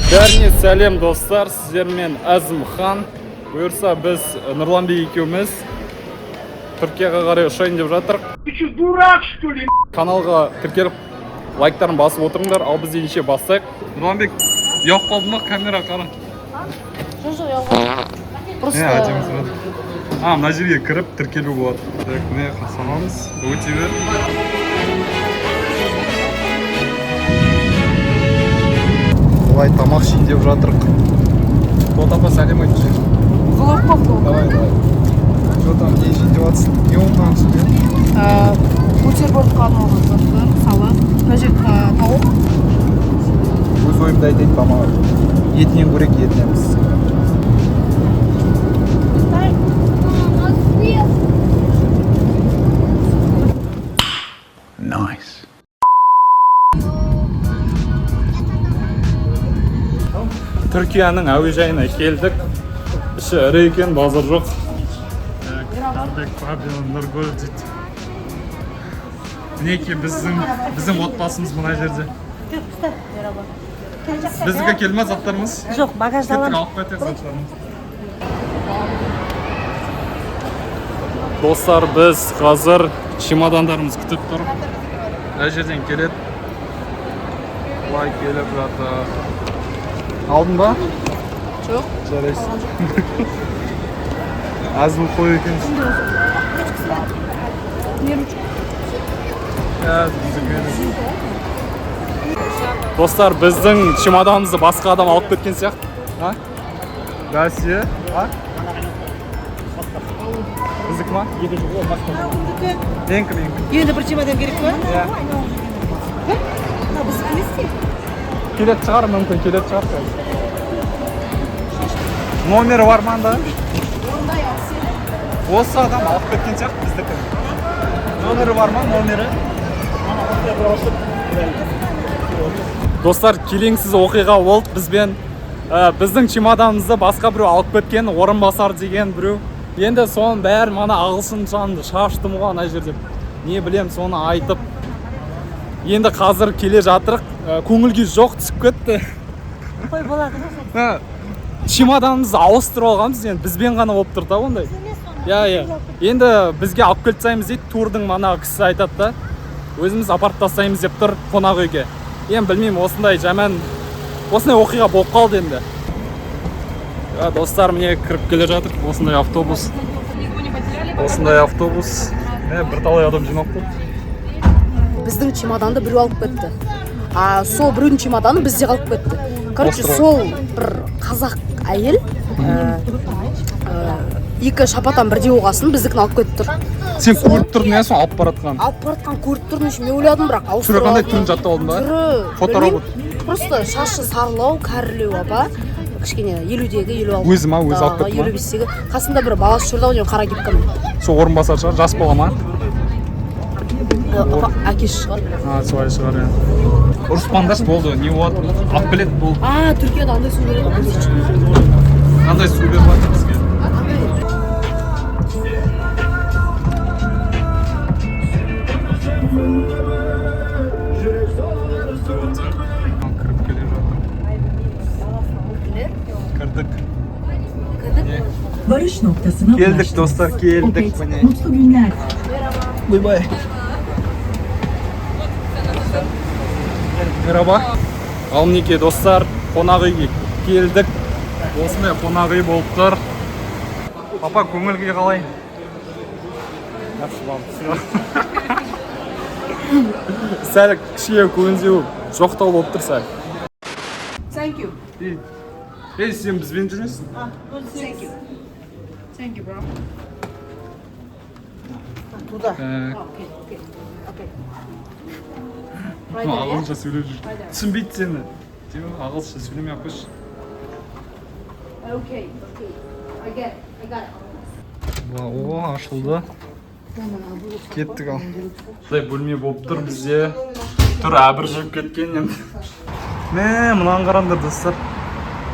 Бәріне сәлем, достар! Сіздермен Әзімхан. Бұйырса, біз Нұрланбек екеуміз Түркияға қарай ұшайын деп жатырық. Ты что, дурак, что ли? Каналға тіркеліп, лайктарын басып отырыңдар. Ал біз ендеше бастайық. Нұрланбек, ұялып қалдың ба? Камера қара. Жоқ, ұялған. Просто. Не, әдемі сурет. А, мына жерге кіріп тіркелу болады. Так, міне, саламыз. Өте бер. Былай тамақ ішейін деп жатырық. Вот, апа, сәлем айтшы. Влог па, влог? Давай, давай. Что там, не жейін деп жатырсың? Не болды мынаның үстінде? Бутербродқа арналған заттар, мысалы, мына жерде тауық. Өз ойымды айтайын, тамағы. Етінен көрейік, етінен біз. Nice. Түркияның әуежайына келдік. Іші ірі екен, базар жоқ. Так, Павел, Нұргүл дейді. Мінекей, біздің отбасымыз мына жерде. Біздікі келді ма заттарымыз? Жоқ, багажда. Кеттік, алып кетейік заттарымызды. Достар, біз қазір чемодандарымыз күтіп тұр. Мына жерден келеді. Былай келіп жатыр. Алдың ба? Жоқ. Жарайсың. Әзіл қой екенсің. Не ручка. Иә, біздікі. Достар, біздің чемоданымызды басқа адам алып кеткен сияқты. А? Бәсе, а? Біздікі ма? Менікі, менікі. Енді бір чемодан керек па? Иә. Мына біздікі емес те. Келетін шығар, мүмкін, келетін шығар қазір. Номері бар ма анда? Осы адам алып кеткен сияқты біздікі. Номері бар ма, номері? Достар, келеңсіз оқиға болды бізбен. Біздің чемоданымызды басқа біреу алып кеткен, орынбасар деген біреу. Енді соның бәрін мана ағылшыншамды шаштым ғой ана жерде. Не білем, соны айтып. Енді қазір келе жатырық. Көңіл күй жоқ, түсіп кетті. Қой, болады. Ә, чемоданымызды ауыстырып алғанбыз, енді бізбен ғана болып тұр да ондай. Иә. Енді бізге алып келіп тастаймыз дейді, турдың мана кісісі айтады да. Өзіміз апарып тастаймыз деп тұр қонақ үйге. Енді білмеймін, осындай жаман осындай оқиға болып қалды енді. Ja, достар, міне, кіріп келе жатыр осындай автобус. Осындай автобус. Міне, бірталай адам жиналып қалды. Біздің чемоданды біреу алып кетті. А сол біреудің чемоданы бізде қалып кетті. Короче, Остров. сол бір қазақ әйел екі шапатан бірдей болғасын, біздікін алып кетіп тұр. Сен көріп тұрдың, иә, соны алып бара жатқанын? Алып бара жатқанын көріп тұрдым еще. Мен ойладым, бірақ Түрі ауыстырып қандай, алды. түрін жаттап алдың ба? Түрі Фоторобот. білмеймін. Просто шашы сарылау, кәрілеу апа. Кішкене 50-дегі, 56. Өзі ма, өзі алып кетті ма? 55-тегі. Қасында бір баласы жүрді ау деймін, қара кепкамен. Сол орынбасар шығар, жас бала ма? Апа, әкесі шығар. А, солай шығар, иә. Ұрыспаңдаршы, болды, не болады, алып келеді, болды. А, Түркияда андай су береді ғой. Қандай су беріп жатыр бізге? Кіріп келе жатыр. Кірдік. Varış noktasına Келдік, ulaştınız. достар, келдік, Opet, міне. mutlu günler. Ойбай. Merhaba. Ал мінекей, достар, қонақ үйге келдік. Осындай қонақ үй болып тұр. Папа, көңіл күй қалай? Жақсы. Сәл кішкене көңілдеу жоқтау болып тұр сәл. Thank you. Ей, ей, сен бізбен жүресің? Thank you. Thank you, bro. Туда. Так. Окей, окей. Окей. Ну, ағылшынша сөйлеп жүр. Түсінбейді сені. Тима, ағылшынша сөйлемей ақ қойшы. Окей. I get it. I got it. О, ашылды. Кеттік ал. Осындай бөлме болып тұр бізде. Тұр, әбір жүріп кеткен енді. Мә, мынаны қараңдар, достар.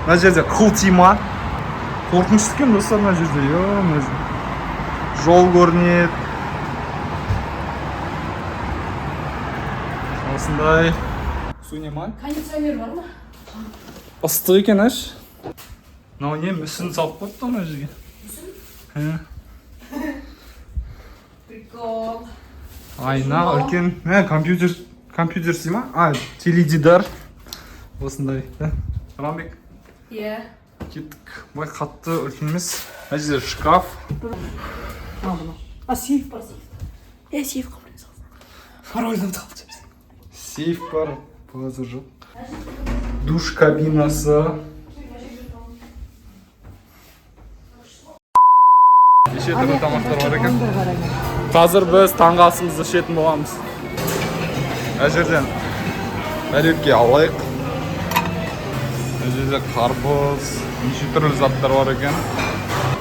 Мына жерде қыл тима. Қорқынышты екен, достар, мына жерде. Е, мына жерде. Жол көрінеді. Осындай. Су не ма? Кондиционер бар ма? Ыстық екен, аш. Мынау не, мүсін салып қойыпты ана жерге. Мүсін? Прикол. Айна үлкен. Мә, компьютер, компьютер істей ма? А, теледидар. Осындай, да? Рамбек, Иә. кеттік. Былай қатты үлкен емес. Мына жерде шкаф. А, сейф бар, сейф. Е, сейф қабылдай. Парольді ұмытып қалыпты. Сейф бар, базар жоқ. Душ кабинасы. Неше түрлі тамақтар бар екен. Қазір біз таңғы асымызды ішетін боламыз. Мына жерден бәлеке алайық. Мына жерде қарбыз, неше түрлі заттар бар екен.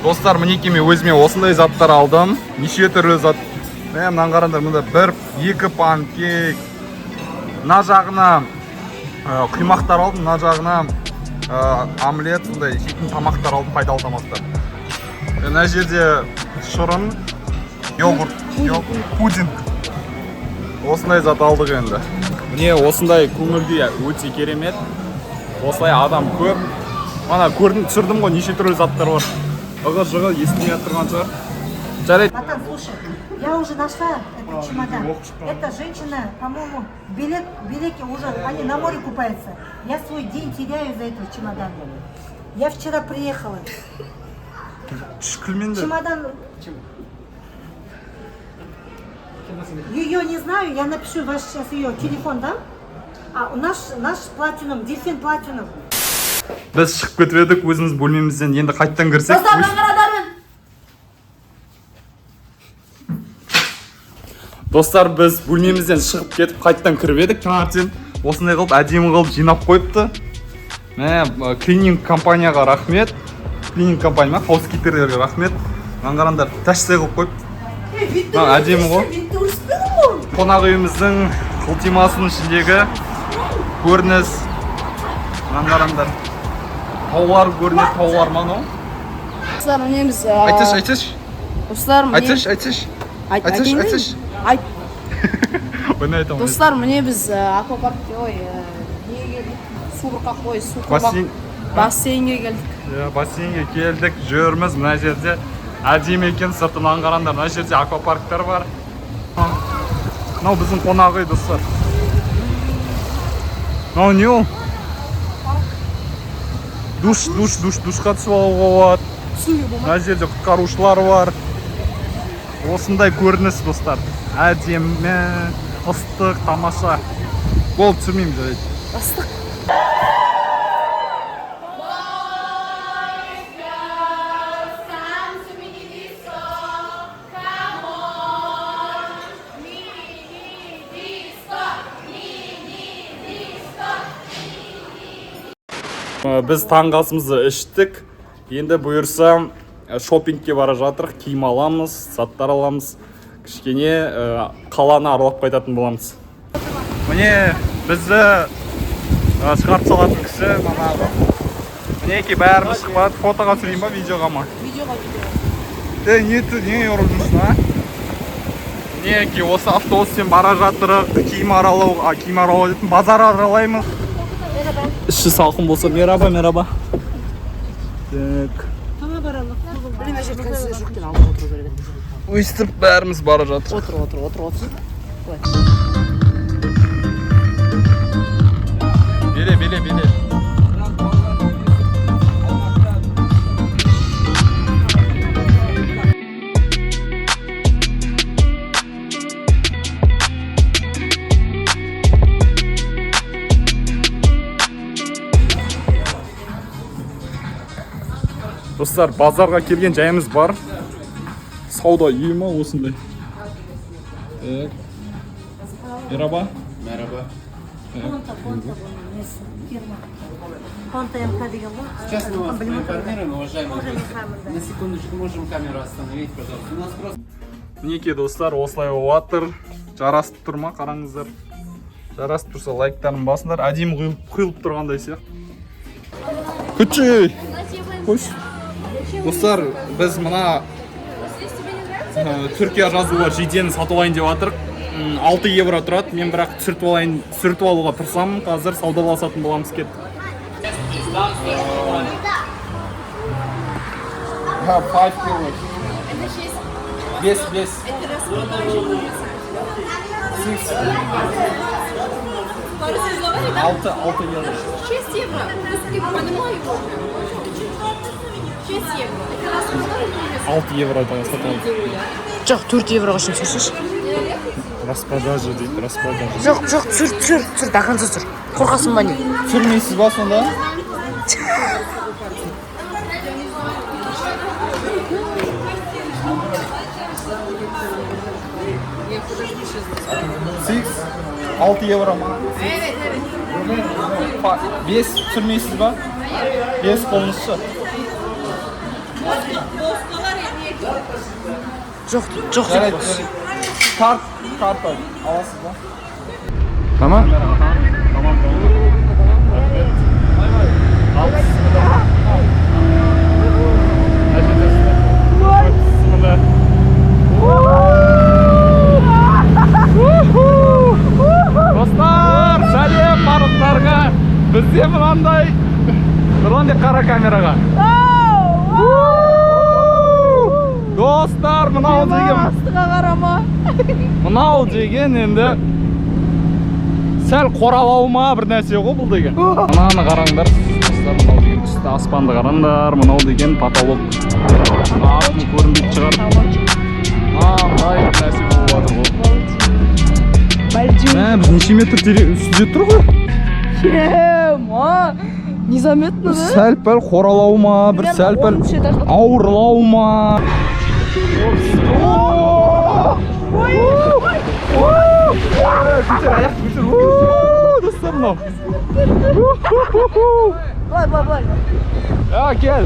Достар, мінекей, мен өзіме осындай заттар алдым. Неше түрлі зат. Мә, мынаны қараңдар, мында бір, екі панкейк. Мына жағына құймақтар алдым, мына жағына омлет, мындай жейтін тамақтар алдым, пайдалы тамақтар. Мына жерде шырын, йогурт, пудинг. Осындай зат алдық енді. Міне, осындай көңіл күй өте керемет. Осылай адам көп. Ана көрдім, түсірдім ғой, неше түрлі заттар бар. Ығы жығы естімей тұрған шығар. Жарайды. Натан, слушай, я уже нашла этот чемодан. Эта женщина, по-моему, билеты уже, они на море купаются. Я свой день теряю из-за этого чемодана. Я вчера приехала. Күлмеңдер. Чемодан. Ее не знаю, я напишу ваш сейчас ее телефон дам. А у наш платинум, дельфин платинум. Біз шығып кетіп едік өзіміз бөлмемізден, енді қайтадан кірсек. Достар, мына қарадармын. Достар, біз бөлмемізден шығып кетіп, қайтадан кіріп едік таңертең. Осындай қылып, әдемі қылып жинап қойыпты. Мә, клининг компанияға рахмет. Клининг компания ма, хаускиперлерге рахмет. Мынаны қараңдар, тәштай қылып қойыпты. Мына әдемі ғой. Бетті ұрыспадым ғой. Қонақ үйіміздің құлтимасының ішіндегі көрініс. Мынаны қараңдар. Таулар көрінеді, таулар ма анау? Достар, міне біз Айтсайшы, айтсайшы. Достар, міне Айтсайшы, айтсайшы. Айт, айтсайшы, айтайын ба? Айтсайшы. Айт. Ойна, айтамын. Достар, міне біз аквапаркке, ой, неге келдік? Су бұрқақ қой, су құрбақ. Бассейн. Бассейнге келдік. Иә, бассейнге келдік, жүрміз. Мына жерде әдемі екен, сыртынан қараңдар. Мына жерде аквапарктар бар. Мынау біздің қонақ үй, достар. Мынау не ол? Душ, душ, душ, душқа түсіп алуға болады. Түсуге болмайды. Мына жерде құтқарушылар бар. Осындай көрініс, достар. Әдемі, ыстық, тамаша. Болды, түсірмеймін, жарайды. Ыстық. Біз таңғы асымызды іштік. Енді бұйырса, шопингке бара жатырық, киім аламыз, заттар аламыз. Кішкене қаланы аралап қайтатын боламыз. Міне, бізді шығарып салатын кісі манағы. Мінекей, бәріміз шықпады. Фотоға түсірейін ба, видеоға ма? Видеоға, видеоға. Е, не не ұрып жүрсің, а? Мінекей, осы автобуспен бара жатырық. Киім аралау, а, киім аралау дейтін, базар аралаймыз. Іші салқын болса, мераба, мераба. Так. Блин, мына жерде кондиционер жоқ екен, алып отыру керек еді. Өйстіп бәріміз бара жатырық. Отыр, отыр, отыр, отыр. Ой. Беле, беле, беле. Достар, базарға келген жайымыз бар. Сауда үйі ма осындай? Так. Мераба. Merhaba. Понта, Понта, несі, фирма. Понта МК деген ғой. Сейчас мы вас проинформируем, уважаемые Можем гости. камеру, да. На секундочку можем камеру остановить, пожалуйста. У нас просто Мінекей, достар, осылай болып жатыр. Жарасып тұр ма, қараңыздар. Жарасып тұрса, лайктарын басыңдар. Әдемі құйылып тұрғандай сияқты. Күтші. Қойшы. Достар, біз мына Түркия жазуы бар жейдені сатып алайын деп жатырық. 6 евро тұрады. Мен бірақ түсіртіп алайын, түсіртіп алуға тырысамын. Қазір саудаласатын боламыз, кеттік. Ha, 5 euro. Бес, бес. Six. Алты, 6 евро. 6 евро. Ты понимаю уже. 6 евро. Это распродажа. 6 евро сатып алдым. Жоқ, 4 евроға үшін түсірші. Распродажа дейді, распродажа. Жоқ, жоқ, түсір, түсір, түсір, до конца түсір. Қорқасың ба, не? Түсірмейсіз ба сонда? Six, 6 евро ма? 5 түсірмейсіз ба? 5 қолыңызшы. Жоқ, жоқ. Жарайды, жарайды. Тарт, тарт аласыз ба? Tamam. Tamam, tamam. Рахмет. Алпыс. Мында. Достар, сәлем барлықтарға. Бізде мынандай. Нұрлан, қара камераға. Достар, мынау деген Астыға қарама. Мынау деген енді сәл қоралау ма, бір нәрсе ғой бұл деген. Мынаны қараңдар, достар, мынау деген үсті, аспанды қараңдар, мынау деген потолок. Артын көрінбейтін шығар. Мынандай бір нәрсе болып жатыр ғой. Мә, біз неше метр терең үстінде тұр ғой. Ема. Незаметно, да? Сәл пәл қоралау ма, бір сәл пәл 10-этажда. Ауырлау ма. Көтер, аяқ көтер. Достар, мынау. Былай, былай, былай. А, кел.